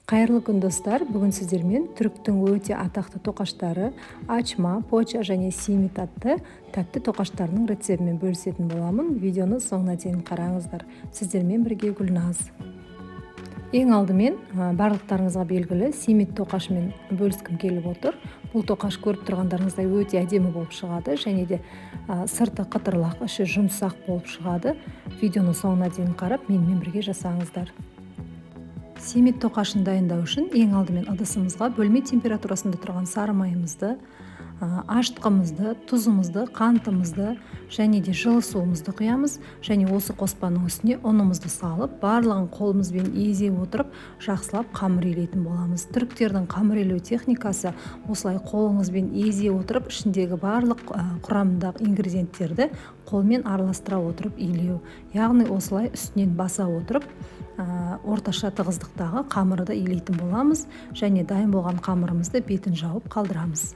Қайырлы күн, достар! Бүгін сіздермен түріктің өте атақты тоқаштары ачма, поча және симит атты тәтті тоқаштарының рецебімен бөлісетін боламын. Видеоны соңына дейін қараңыздар. Сіздермен бірге Гүлназ. Ең алдымен барлықтарыңызға белгілі симит тоқашымен бөліскім келіп отыр. Бұл тоқаш көріп тұрғандарыңыздай өте әдемі болып шығады және де сырты қытырлақ, іші жұмсақ болып шығады. Видеоны соңына дейін қарап, менімен бірге жасаңыздар. Симит тоқашын дайындау үшін ең алдымен ыдысымызға бөлме температурасында тұрған сары майымызды, ашытқымызды, тұзымызды, қантымызды және де жылы суымызды құямыз және осы қоспаның үстіне ұнымызды салып, барлығын қолымызбен езе отырып жақсылап қамыр илейтін боламыз. Түріктердің қамыр илеу техникасы осылай қолыңызбен езе отырып, ішіндегі барлық құрамындағы ингредиенттерді қолмен араластыра отырып илеу. Яғни осылай үстінен баса отырып, орташа тығыздықтағы қамырды илейтін боламыз және дайын болған қамырымызды бетін жауып қалдырамыз.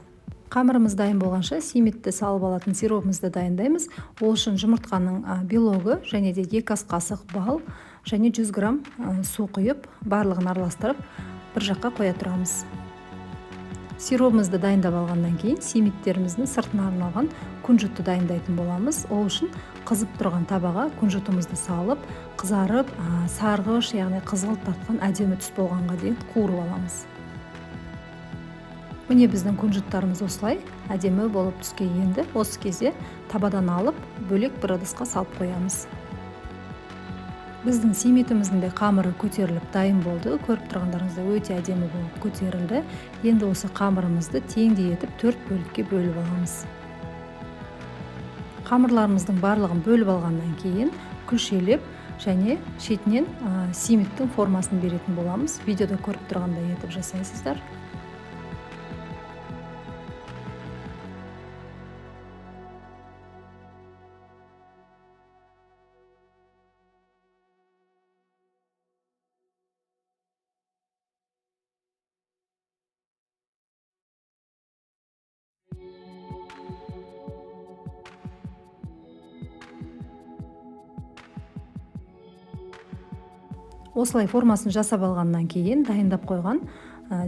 Қамырымыз дайын болғанша симитті салып алатын сиропымызды дайындаймыз. Ол үшін жұмыртқаның белогы және де 2 ас қасық бал және 100 грамм су құйып, барлығын араластырып бір жаққа қоя тұрамыз. Сиробымызды дайындап алғаннан кейін симиттеріміздің сыртына арналған күнжітті дайындайтын боламыз. Ол үшін қызып тұрған табаға күнжітімізді салып, қызарып, сарғыш, яғни қызғылт тартқан әдемі түс болғанға дейін қуырып аламыз. Міне, біздің күнжіттарымыз осылай әдемі болып түске енді. Осы кезде табадан алып, бөлек бір ыдысқа салып қоямыз. Біздің симитіміздің де қамыры көтеріліп дайын болды. Көріп тұрғандарыңыздай өте әдемі болып көтерілді. Енді осы қамырымызды теңдей етіп 4 бөлікке бөліп аламыз. Қамырларымыздың барлығын бөліп алғаннан кейін күлшелеп және шетінен симиттің формасын беретін боламыз. Видеода көріп тұрғандай етіп жасайсыздар. Осылай формасын жасап алғаннан кейін дайындап қойған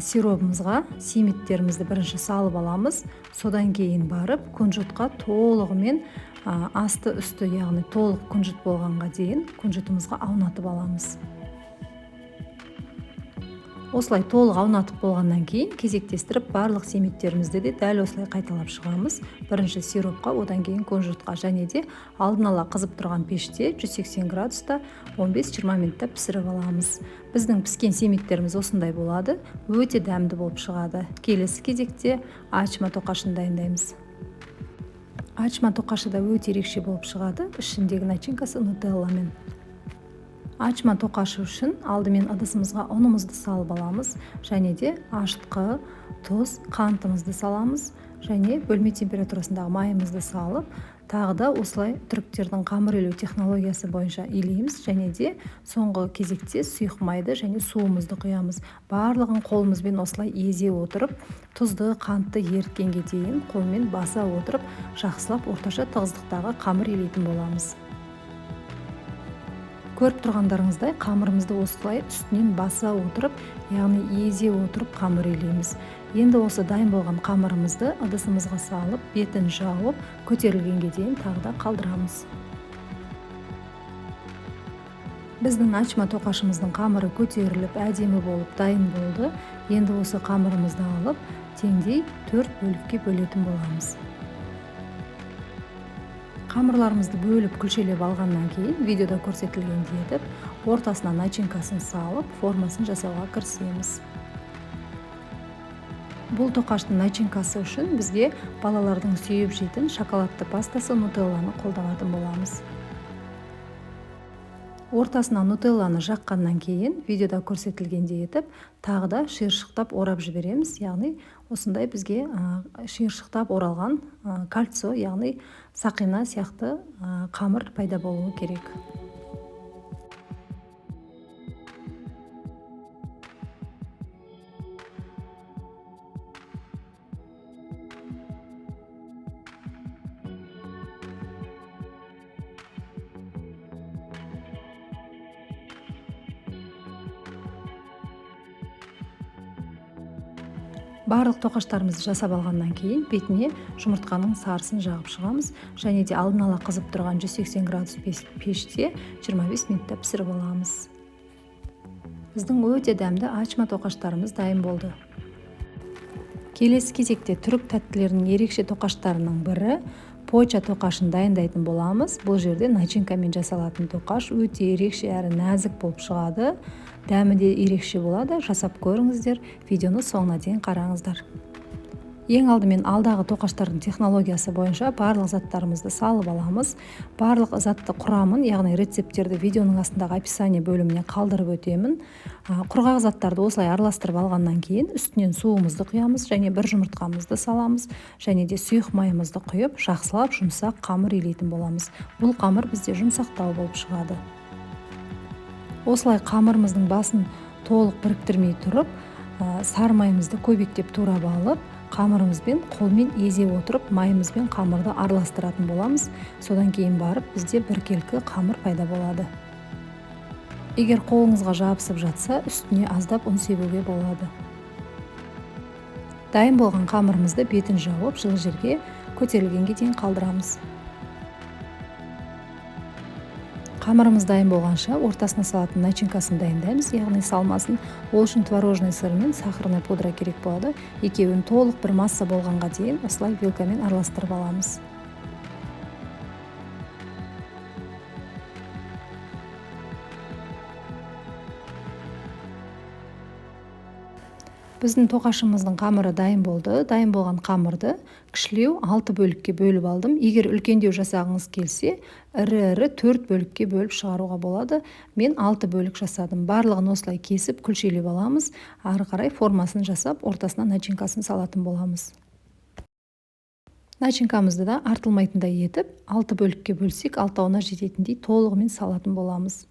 сиробымызға симиттерімізді бірінші салып аламыз. Содан кейін барып күнжітқа толығымен, асты үсті, яғни толық күнжіт болғанға дейін күнжітімізға аунатып аламыз. Осылай толық аунатып болғаннан кейін кезектестіріп барлық симиттерімізді де дәл осылай қайталап шығамыз. Бірінші сиропқа, одан кейін күнжітқа және де алдын ала қызып тұрған пеште 180 градуста 15-20 минутта пісіріп аламыз. Біздің піскен симиттеріміз осындай болады, өте дәмді болып шығады. Келесі кезекте ачма тоқашын дайындаймыз. Ачма тоқашы да өте ерекше болып шығады, ішіндегі начинкасы нутелламен. Ачма тоқашы үшін алдымен ыдысымызға ұнымызды салып аламыз және де ашытқы, тұз, қантымызды саламыз және бөлме температурасындағы майымызды салып, тағы да осылай түріктердің қамыр илеу технологиясы бойынша илейміз және де соңғы кезекте сұйық майды және суымызды құямыз. Барлығын қолымызбен осылай езе отырып, тұзды, қантты еріткенге дейін қолмен баса отырып, жақсылап орташа тығыздықтағы қамыр илейтін боламыз. Көріп тұрғандарыңыздай қамырымызды осылай үстінен баса отырып, яғни езе отырып қамыр илейміз. Енді осы дайын болған қамырымызды ыдысымызға салып, бетін жауып, көтерілгенге дейін тағы да қалдырамыз. Біздің ачма тоқашымыздың қамыры көтеріліп, әдемі болып дайын болды. Енді осы қамырымызды алып, теңдей 4 бөлікке бөлетін боламыз. Қамырларымызды бөліп күлшелеп алғаннан кейін видеода көрсетілгендей етіп ортасына начинкасын салып, формасын жасауға кірісеміз. Бұл тоқаштың начинкасы үшін бізге балалардың сүйіп жейтін шоколадты пастасы нутелланы қолданатын боламыз. Ортасына нутелланы жаққаннан кейін видеода көрсетілгендей етіп тағы да шиыршықтап орап жібереміз. Яғни осындай бізге шиыршықтап оралған, кольцо, яғни сақина сияқты, қамыр пайда болуы керек. Барлық тоқаштарымызды жасап алғаннан кейін бетіне жұмыртқаның сарысын жағып шығамыз және де алдын ала қызып тұрған 180 градус пеште 25 минутта пісіріп аламыз. Біздің өте дәмді ачма тоқаштарымыз дайын болды. Келесі кезекте түрік тәттілерінің ерекше тоқаштарының бірі poğaça тоқашын дайындайтын боламыз. Бұл жерде начинкамен жасалатын тоқаш өте ерекше әрі нәзік болып шығады. Дәмі де ерекше болады. Жасап көріңіздер, видеоны соңына дейін қараңыздар. Ең алдымен алдағы тоқаштардың технологиясы бойынша барлық заттарымызды салып аламыз. Барлық затты құрамын, яғни рецепттерді видеоның астындағы описание бөліміне қалдырып өтемін. Құрғақ заттарды осылай араластырып алғаннан кейін үстінен суымызды құямыз және бір жұмыртқамызды саламыз және де сұйық майымызды құйып, жақсылап жұмсақ қамыр илейтін боламыз. Бұл қамыр бізде жұмсақтау болып шығады. Осылай қамырымыздың басын толық біріктірмей тұрып, сары майымызды көбектеп турап алып, қамырымызбен қолмен езе отырып, майымызбен қамырды араластыратын боламыз. Содан кейін барып бізде біркелкі қамыр пайда болады. Егер қолыңызға жабысып жатса, үстіне аздап ұн себуге болады. Дайын болған қамырымызды бетін жауып, жылы жерге көтерілгенге дейін қалдырамыз. Қамырымыз дайын болғанша ортасына салатын начинкасын дайындаймыз, яғни салмасын. Ол үшін творожный сыр мен сахарная пудра керек болады. Екеуін толық бір масса болғанға дейін осылай вилкамен араластырып аламыз. Біздің тоқашымыздың қамыры дайын болды. Дайын болған қамырды кішілеу 6 бөлікке бөліп алдым. Егер үлкендеу жасағыңыз келсе, ірі-ірі 4 бөлікке бөліп шығаруға болады. Мен 6 бөлік жасадым. Барлығын осылай кесіп, күлшелеп аламыз. Ары қарай формасын жасап, ортасына начинкасын салатын боламыз. Начинкамызды да артылмайтындай етіп, 6 бөлікке бөлсек, алтауына жететіндей толығымен салатын боламыз.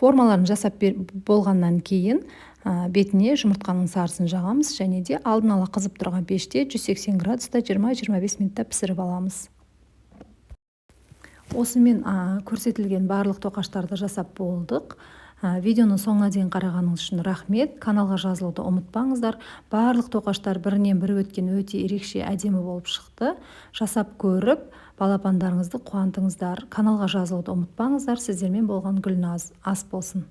Формаларын жасап болғаннан кейін бетіне жұмыртқаның сарысын жағамыз және де алдын ала қызып тұрған пеште 180 градуста 20-25 минутта пісіріп аламыз. Осымен көрсетілген барлық тоқаштарды жасап болдық. Видеоны соңына дейін қарағаныңыз үшін рахмет. Каналға жазылуды ұмытпаңыздар. Барлық тоқаштар бірінен бірі өткен өте ерекше әдемі болып шықты. Жасап көріп, балапандарыңызды қуантыңыздар. Каналға жазылуды ұмытпаңыздар. Сіздермен болған Гүлназ. Ас болсын.